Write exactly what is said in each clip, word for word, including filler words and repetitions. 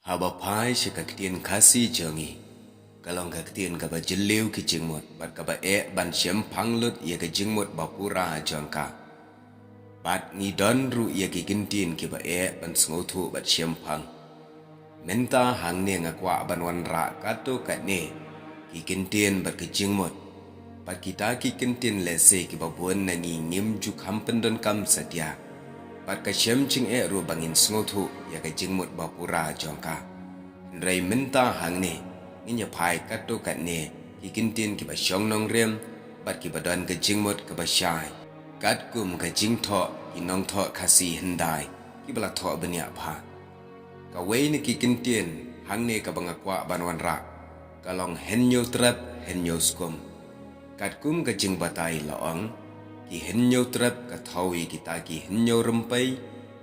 Haba phai sha ka ktien Khasi jong ngi, ka long ka ktien kaba jylliew ki jingmut bad kaba eh ban shemphang lut ïa ka jingmut ba pura jong ka. Bad ngi don ruh ïa ki kyntien kiba eh ban sngewthuh bad shemphang. Mynta hangne nga kwah ban wanrah katto katne ki kyntien bad ki jingmut. Bad kita ki kyntien lehse kiba bun na ngi ngim ju kham pyndonkam satia. Bad ka shem jingeh ruh ba ngin sngewthuh ïa ka jingmut ba pura jong ka. Hynrei mynta hangne ngin ïa phai katto katne ki kyntien kiba shong nongrim bad kiba don ka jingmut kaba shai, katkum ka jingthoh ki nongthoh Khasi hyndai kiba la thoh bniah bha. Kawei na ki kyntien hangne kaba nga kwah ban wanrah ka long hynñiew trep hynñiew skum. Katkum ka jingbatai la ong, ki hynñiew trep ka thew ïa kita ki hynñiew rympei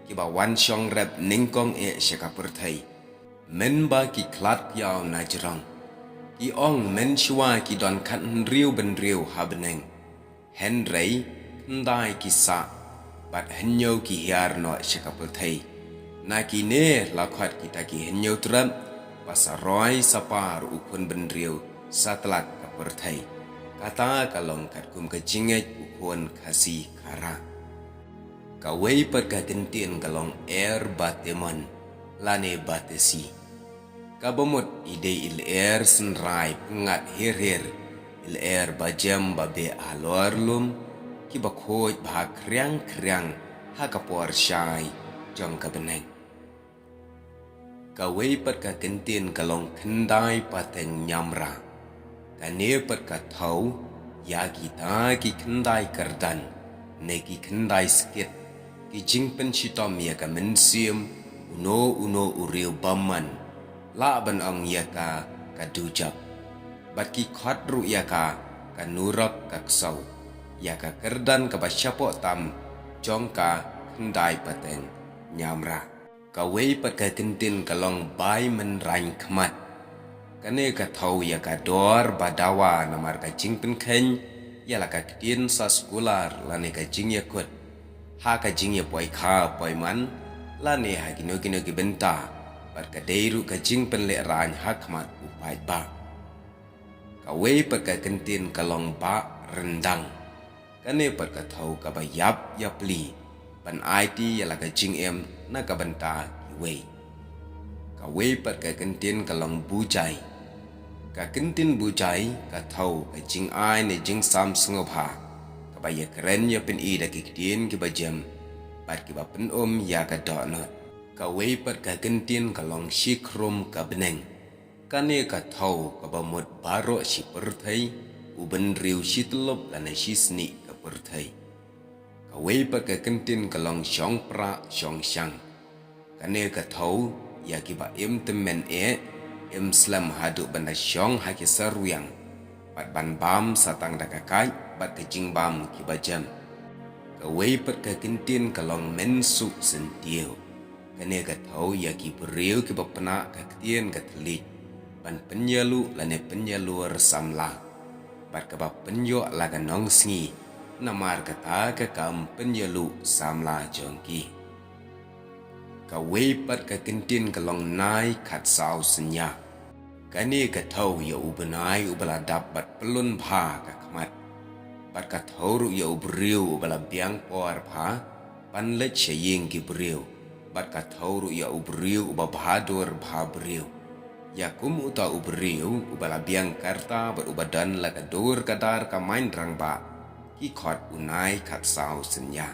kiba wan shong rep nyngkong eh sha ka pyrthei. Mynba ki khlad piaw na jrong, ki ong mynshuwa ki don khathynriew bynriew ha bneng. Hynrei khyndai ki sah bad hynñiew ki hiar noh sha ka pyrthei. Na kine la khot kita ki hynñiew trep ba sa roi sa par u khun bynriew sa tlot ka pyrthei. Kata ka long katkum ka jingngeit u khun Khasi Khara. Kawei pat ka kyntien ka long er ba temon lane ba tesi. Kaba mut i dei i lyer synrai pyngngad her her, i lyer ba jem ba beh halor lum, kiba khuid bha khriang khriang ha ka por shai jong ka bneng. Kawei pat ka kyntien ka long khyndai pateng ñiamra. Kane pat ka thew ïa kita ki khyndai kyrdan ne ki khyndai skit, ki jingpynshitom ïa ka mynsiem uno uno u riew bymman, lah ban ong ïa ka ka dujok. Bad ki khot ruh ïa ka ka nurok ka ksew, ïa ka kyrdan kaba shapoh tam jong ka khyndai pateng ñiamra. Kawei pat ka kyntien ka long bai mynraiñ khmat. Kane ka thew ïa ka dor ba dawa namar ka jingpynkheiñ ïa la ka ktien sa skular lane ka jingïakut ha ka jingïapoikha poiman lane ha kino kino ki bynta, bad ka dei ruh ka jingpynlehraiñ ha khmat u paidbah. Kawei pat ka kyntien ka long bah ryndang. Kane pat ka thew kaba ïap ïapli ban aiti ïa la ka jingim na ka bynta kiwei. Kawei pat ka kyntien ka long bujai. Ka kyntien bujai ka thew ka jingai ne jingsam sngewbha kaba ïakren ïapyni da ki ktien kiba jem bad kiba pynum ïa ka dohnud. Kawei pat ka kyntien ka long shikhrum ka bneng. Kane ka thew kaba mut baroh shi pyrthei, u bynriew shi tyllup lane shi snieh ka pyrthei. Kawei pat ka kyntien ka long shong prah shong shang. Kane ka thew ïa kiba im tymmen eh, im slem haduh ban da shong ha ki sarwiang, bad ban bam sa tang da ka kait bad ka jingbam kiba jem. Kawei pat ka kyntien ka long mynsuk syntiew. Kane ka thew ïa ki briew kiba pynah ka ktien ka thylliej ban pynïaluh lane pynïalur samla, bad kaba pynïoh la ka nongsngi namar kata ka kam pynïaluh samla jong ki. Kawei pat ka kyntien ka long nai khatsaw synñia. Kane ka thew ïa u bnai uba la dap bad pyllun bha ka khmat. Bad ka thew ruh ïa u briew uba la biang por bha ban leit sha ïing ki briew. Bad ka thew ruh ïa u briew uba bhadur bha briew. Ïa kum uta u briew uba la biang karta bad uba don la ka dur ka dar ka main rangbah, ki khot u nai khatsaw synñia.